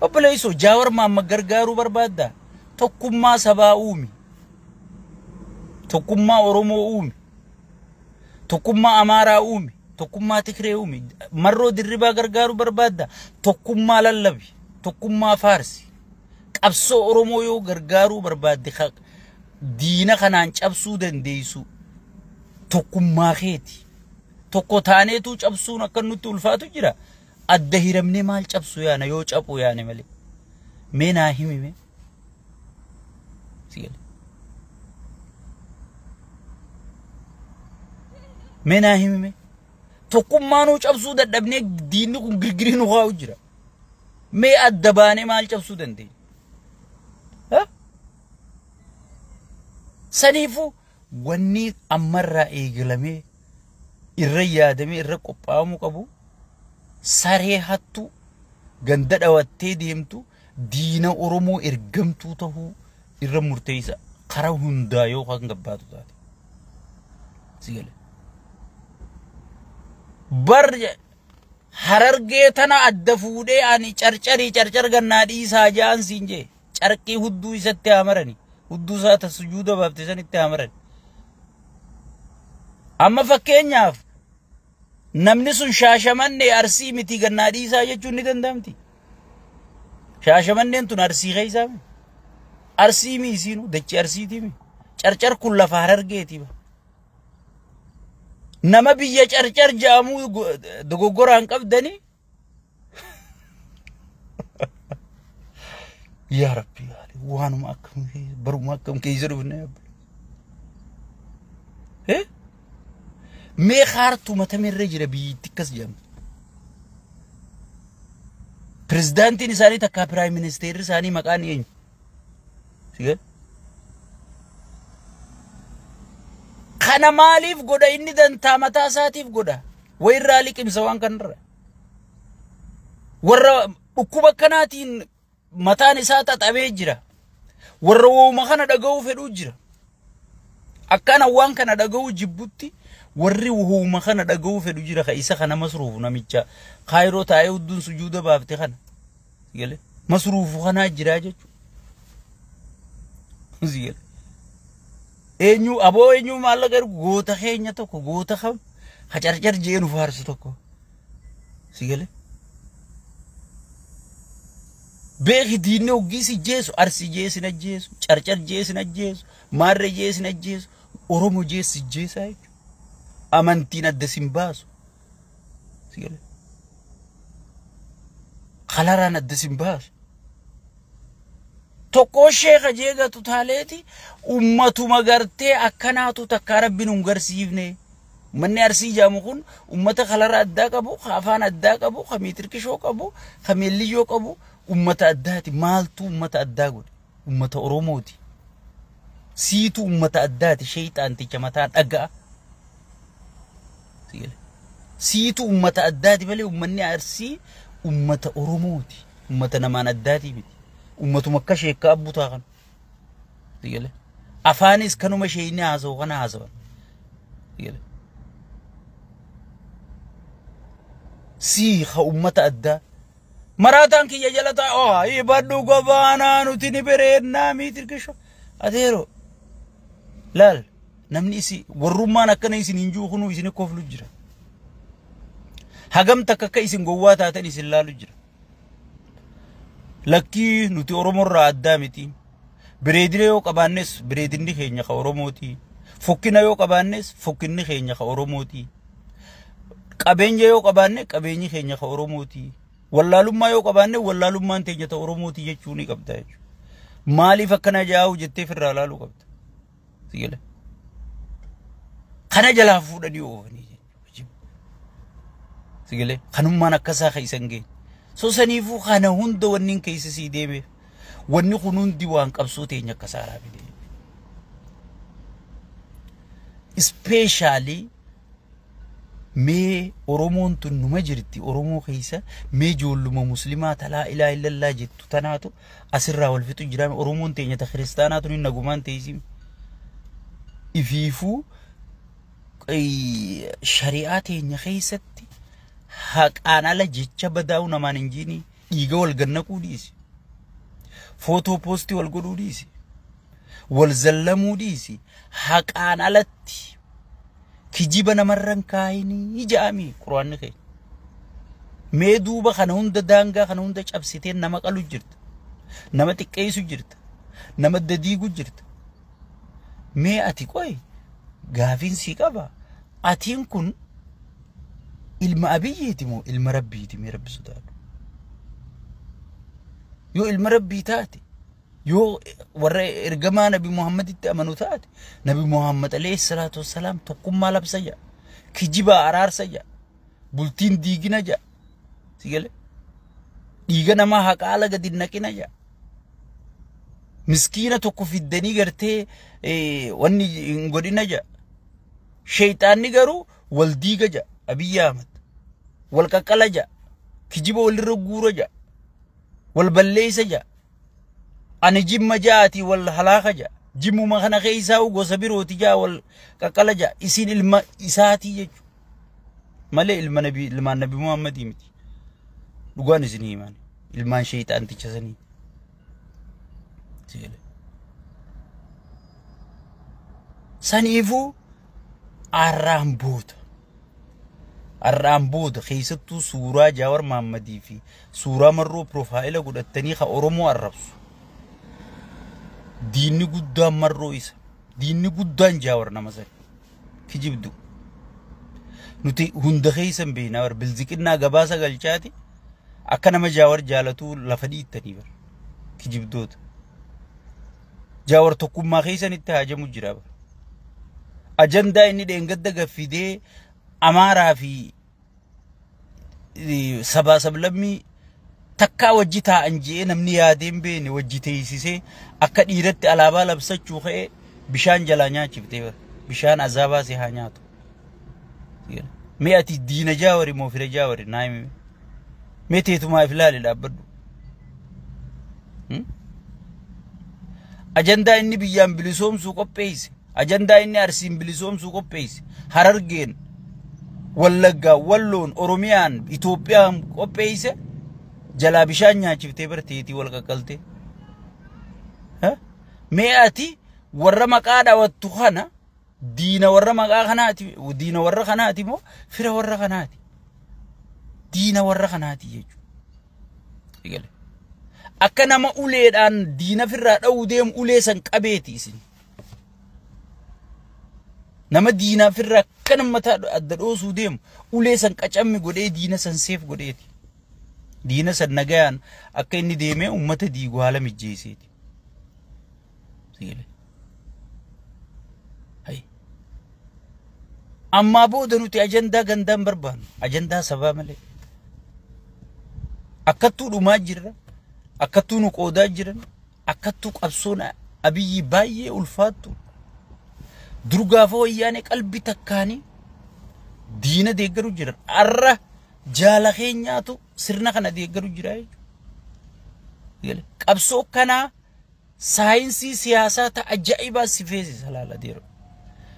Obboleessoo Jaawar Maamma gargaaruu barbaaddaa? Tokkummaa sabaa uumi. Tokkummaa Oromoo uumi. Tokkummaa Amaaraa uumi. Tokkummaa Tigree uumi. Marroo Dirribaa gargaaruu barbaaddaa? Tokkummaa lallabi. Tokkummaa faarsi. Qabsoo Oromoo yoo gargaaruu barbaadde diina kanaan cabsuu dandeessu tokkummaa keeti. Tokko taaneetuu cabsuun akka nutti ulfaatu jira. Adda hiramnee maal cabsu yaana yoo cabu yaane malee. Mee naa himi mee. Mee naa himi mee. Tokkummaanuu cabsuu dadhabnee diinni kun girgirii nu kaa'u jira. Mee adda baanee maal cabsuu dandeenya? Saniifuu wanni ammarraa eegalamee irra yaadamee irra qophaa'amuu qabu saree hattuu ganda dhawattee deemtu diina Oromoo ergamtuu tahuu irra murteessa karaa hundaa yoo kan gabbaatu taate. Sigale. Bar Harargee tana adda fuudhee ani carcarii carcar gannaa dhiisaa ja'an siin jee carqii hudduu isatti haa marani hudduu isaa ta sujuuda baafte sanitti haa marani. Amma fakkeenyaaf namni sun Shaashamannee Arsii miti gannaa dhiisaa jechuun ni danda'amti. Shaashamanneen tun Arsii keessaa mi? Arsii mi isiinu dachee Arsiitii mi? Carcar kun lafa Harargeeti ba. Nama biyya carcar jedhamuu dogoggoraan qabdanii. Yaa Rabbi waanuma akkam baruma akkam keessa dhufne abba. Mee kaartuu matamirra jira biyyittii akkas jedhamtu. Pirezidaantiin isaanii takkaa piraayim ministeerri isaanii maqaan eenyu? Sigal? Kana maaliif godha inni dantaa mataa isaatiif godha? Wayirraa liqimsa waan kanarra. Warra dhukkuba akkanaatiin mataan isaa xaxamee jira. Warra wooma kana dhaga'uu fedhuu jira. Akkana waan kana dhaga'uu jibbutti warri wooma kana dhaga'uu fedhu jira ka isa kana masruufu namicha Kaayiroo taa'ee hudduun sujuuda baafte kana. Sigale masruufu kanaa jira jechuudha. Sigale. Eenyu aboo eenyu maallaqa ergu goota keenya tokko goota kam ka carcar jee nu faarsu tokko. Sigale. Beeki diinni hoggii si jeesu Arsii jee sin ajjeesu carcar jee sin ajjeesu maarree jee sin ajjeesu Oromoo jee si jeesaa jechuudha. Amantiin adda sin baasu. Sigale. Kalaraan adda sin baasu. Tokko sheeka jeegatu taaleeti ummatuma gartee akkanaatu takkaa rabbiin hin garsiifne. Manni Arsii jedhamu kun ummata kalara addaa qabu, ka afaan addaa qabu, ka miitirkishoo qabu, ka meelliyyoo qabu ummata addaati. Maaltu ummata addaa godhe? Ummata Oromooti. Siitu ummata addaati. Sheexaanticha mataa dhagaa. Siitu ummata addaati malee ummanni Arsii ummata Oromooti. Ummata namaan addaatii miti. Ummatuma akka sheekkaa abbutaa kana. Sigale. Afaanis kanuma sheeyni haasa'u kana haasawan. Sigale. Sii ka ummata addaa. Maraataan kiyya jala taa'e ibadhu gobaanaa nuti ni bereennaa miitirkisho. Ateeroo laal namni isi warrummaan akkana isin hin jiru kunuu isin koflu jira. Hagam takka akka isin gowwaa taatan isin laalu jira. Lakkii nuti Oromoorraa addaa miti. Bireedina yoo qabaannes bireedinni keenya ka Oromooti. Fokkina yoo qabaannes fokkinni keenya ka Oromooti. Qabeenya yoo qabaanne qabeenyi keenya ka Oromooti. Wallaalummaa yoo qabaanne wallaalummaan teenya ta Oromooti jechuu ni qabda jechuudha. Maaliif akkana jaa'u jettee firraa laaluu qabda. Sigale. Kana jalaa fuudhanii oofanii jechuudha. Sigale. Kanummaan akkasaa ka isan geenye. So saniifuu kana hunda wanni keessa sii deemeef wanni kun hundi waan qabsoo teenya akka saaraa fide. Ispeeshaalii mee Oromoon tun numa jirti Oromoo keessa mee ijoolluma muslimaa talaa ilaa illallaa jettu tanaatu asirraa wal fixu jira Oromoon teenya ta kiristaanaa tun nagumaan teessi. Ifiifuu shari'aa teenya keessatti haqaan ala jecha badaa'uu namaan hin jiini Dhiiga wal gannaquu dhiisi. Footoo poostii wal godhuu dhiisi. Wal zallamuu dhiisi. Haqaan alatti kijiba namarran kaayinii ja'amii quraanni keenya. Mee duuba kana hunda daangaa kana hunda cabsitee nama qalu jirta. Nama xiqqeessu jirta. Nama dadiigu jirta. Mee ati qoy gaafiin sii qaba. Atiin kun ilma Abiyyiiti moo ilma Rabbiiti mee Rabbi sodaadhu. Yoo ilma Rabbii taate, yoo warra ergamaa Nabi Muhammaditti amanu taate, Nabi Muhammad alayhi salaatu wassalaam tokkummaa labsa jedha. Kijibaa araarsa jedha. Bultiin diigina jedha. Si galee? Dhiiga namaa haqa ala gadi naqina jedha. Miskiina tokko fiddanii gartee wanni hin godhina jedha. Sheeyxaanni garuu wal diiga jedha Abiyyi Ahmad. Wal qaqqala jedha. Kijiba walirra guura jedha. Wal balleessa jedha. Ani jimma ja'aati wal halaaka jedha. Jimmuma kana keessaa gosa birooti ja'a wal qaqqala jedha. Isin ilma isaatii jechuudha. Malee ilma nabi ilmaan Nabi Muhammadii miti. Dhugaan isin himan. Ilmaan sheeyxaanticha sanii. Saniifuu arraan booda. Arraan booda keessattuu suuraa Jaawar Mahammadii fi suuraa Marroo piroofaayila godhattanii ka Oromoo arrabsu. Diinni guddaan Marroo isa. Diinni guddaan Jaawar nama sani. Kijibdu. Nuti hunda keessan beeknaa bar bilziqinnaa gabaasa galchaati akka nama Jaawar jaalatuu lafa dhiittanii bar. Kijibdoota. Jaawar tokkummaa keessanitti haajamu jira bar. Ajandaa inni dheengadda gaffidee Amaaraa fi sabaa sablammii takkaa wajji taa'an je'ee namni yaadee hin beekne wajji teessisee akka dhiiratti alaabaa labsachuu ka'ee bishaan jalaa nyaachiftee bara. Bishaan azaabaa si haa nyaatu. Mee ati diina Jaawari moo fira Jaawari naa himi. Mee teetumaa if ilaali dhaabbadhu. Ajandaa inni biyyaan bilisoomsuu qopheesse. Ajandaa inni Arsiin bilisoomsuu qopheesse. Harargeen, Wallaggaa, Walloon, Oromiyaan, Itoophiyaan qopheesse. Jalaa bishaan nyaachiftee bara teetii wal qaqqaltee. Mee ati warra maqaa dhawattu kana diina warra maqaa kanaati, diina warra kanaati moo fira warra kanaati? Diina warra kanaati jechuudha. Akka nama uleedhaan diina firraa dha'uu deemu ulee san qabeeti isin. Nama diinaa firraa akka nama mataa adda dhoosuu deemu ulee san qacammi godhee diina san seef godheeti. Diina san nagayaan akka inni deemee uummata diigu haala mijjeesseeti. Ammaa booda nuti ajandaa gandaan barbaannu. Ajandaa sabaa malee. Akkattuu dhumaa jirra. Akkattuu nu qoodaa jiran. Akkattuu qabsoon Abiyyi baay'ee ulfaattu. Dur gaafa wayyaanee qalbii takkaanii diina deeggaru jiran. Arra jaala keenyaatu sirna kana deeggaru jira jechuudha. Qabsoo kanaa saayinsii siyaasaa ta ajaa'ibaa si feesisa laala deeru.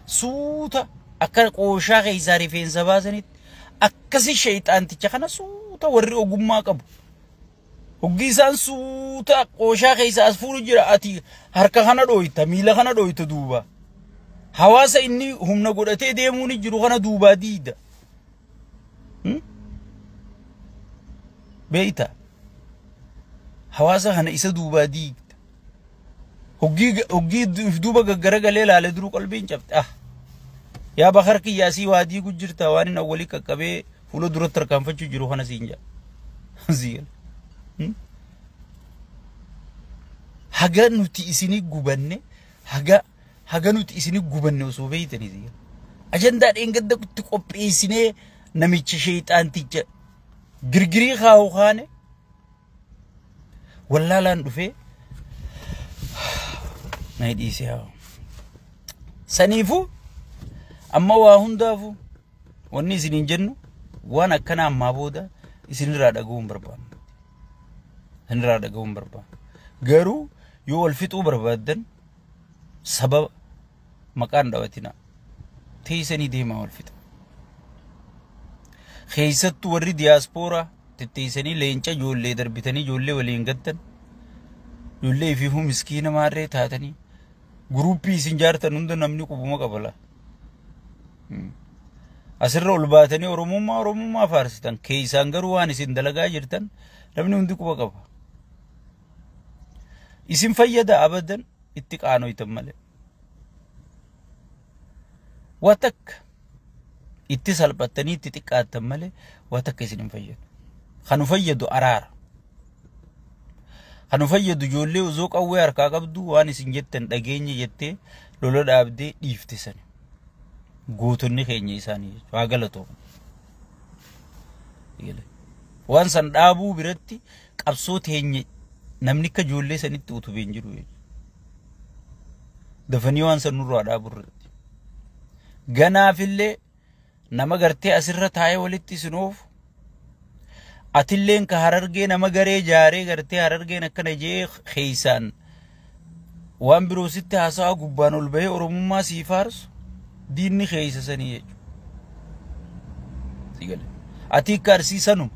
Suuta akka qooshaa keessaa rifeensa baasanitti akkasi sheexaanticha kana suuta warri ogummaa qabu. Hoggi isaan suuta qooshaa keessaa as fuudhu jira ati harka kana dhooyta miila kana dhooyta duuba. Hawaasa inni humna godhatee deemuun jiru kana duubaa diida. Beeyta. Hawaasa kana isa duubaa diigda. Hoggii duuba gaggaragalee ilaalee duruu qalbiin cabte. Ah. Yaa bakar kiyyaa sii waa diigu jirta waan inni awwalii qaqqabee fuula duratti tarkaanfachuu jiru kana siin jedha. Siigala. Haga nuti isinii gubanne haga nuti isinii gubanne osoo beeytanii siigala. Ajandaa dheengadda itti qopheessinee namicha sheexaanticha girgirii kaa'u kaane wallaalaan dhufee na dhiisee haa. Saniifuu amma waa hundaafuu wanni isiniin jennu waan akkana ammaa booda isinirraa dhaga'uu hin barbaannu. Isinirraa dhaga'uu hin barbaannu. Garuu yoo wal fixuu barbaaddan sababa maqaan dhawatinaa. Teessanii deemaa wal fixa. Keessattuu warri diyaaspooraa Tetteessanii leenca ijoollee darbitanii ijoollee waliin gattan. Ijoollee ifiifuu miskiina maarree taatanii. Guruppii isin jaartan hunda namni qubuma qabala. Asirra ol baatanii Oromummaa Oromummaa faarsitan. Keessaan garuu waan isin dalagaa jirtan namni hundi quba qaba. Isin fayyada abadan itti qaanoytan malee. Waa takka itti salphattanii itti xiqqaattan malee waa takka isin hin fayyadu. Kan nu fayyadu araara. Kan nu fayyadu ijoollee osoo qawwee harkaa qabdu waan isin jettan dhageenye jettee lola dhaabdee dhiifte sani. Gootonni keenya isaanii jechuudha. Haa galatoomu. Waan san dhaabuu biratti qabsoo teenya namni akka ijoollee sanitti utubee hin jiru jechuudha. Dafanii waan san nurraa dhaabuu irratti. Ganaafillee nama gartee asirra taa'ee walitti isin oofu. Atilleen ka Harargee nama garee jaaree gartee Harargeen akkana jee keeysaan waan biroo sitti haasawaa gubbaan ol bahee Oromummaa sii faarsu diinni keeysa sanii jechuudha. Sigale. Ati akka Arsii sanuma.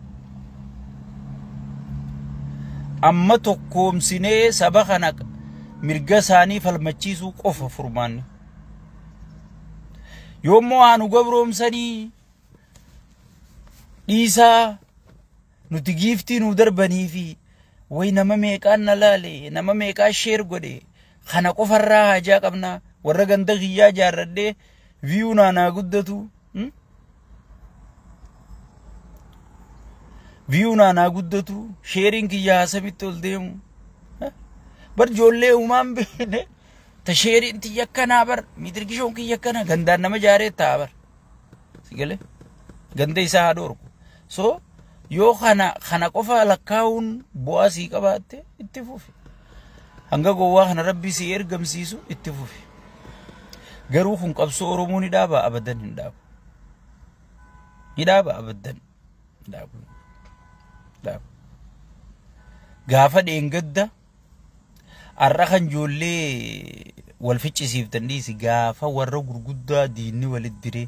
Amma tokkoomsinee saba kana mirga isaanii falmachiisuu qofa furmaanni. Yoommoo haa nu gabroomsanii dhiisaa nuti giiftii nu darbanii fi way nama meeqaan na laale nama meeqaan share godhe kana qofarraa haajaa qabna warra ganda kiyyaa jaarradhee view naanaa guddatu view naanaa guddatu sharing kiyyaa haasamitti ol deemu bar ijoollee uumaan beekne ta sharing tiyya akkanaa bar miitirgishoon kiyya akkanaa gandaan nama jaaree ta'a bar si galee ganda isaa haa dhoorku so yoo kana qofa lakkaa'uun bu'aa sii qabaatte itti fufi. Hanga gowwaa kana rabbi sii ergamsiisu itti fufi. Garuu kun qabsoo Oromoo ni dhaaba abadan hin dhaabu. Ni dhaaba abadan hin dhaabu. Dhaabu. Gaafa dheengadda har'a kan ijoollee wal ficcisiiftan dhiisi gaafa warra gurguddaa diinni walitti diree.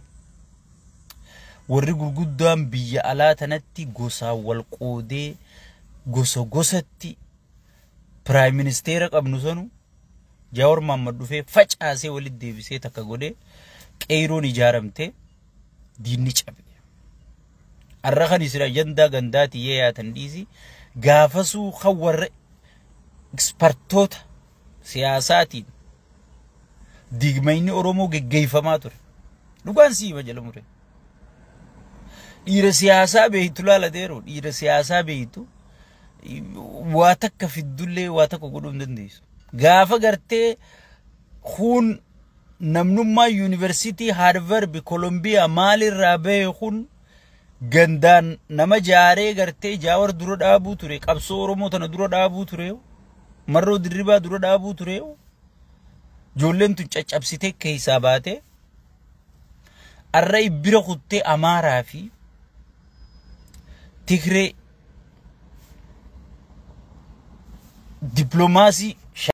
Warri gurguddaan biyya alaa tanatti gosaan wal qoodee gosa gosatti piraayim ministeera qabnu sanu Jawaar Mohammad dhufee facaasee walitti deebisee takka godhee qeeroon ijaaramtee diinni cabe. Har'a kan isin ajandaa gandaati yee yaatan dhiisi gaafasuu kan warra ekspertoota siyaasaatiin diigmayni Oromoo geggeeffamaa ture. Dhugaan siima jala mure. Dhiira siyaasaa beektu laalateeru dhiira siyaasaa beektu waa takka fiddullee waa takka godhuu hin dandeessu. Gaafa gartee kun namnummaa yuunivarsiitii Haarvard Kolombiyaa maalirraa bahe kun gandaan nama jaaree gartee Jaawar dura dhaabuu ture qabsoo Oromoo tana dura dhaabuu ture marroo dirribaa dura dhaabuu ture ijoolleen tun caccabsitee keessaa baate arra bira kuttee Amaaraa fi Tigree dippiloomaasii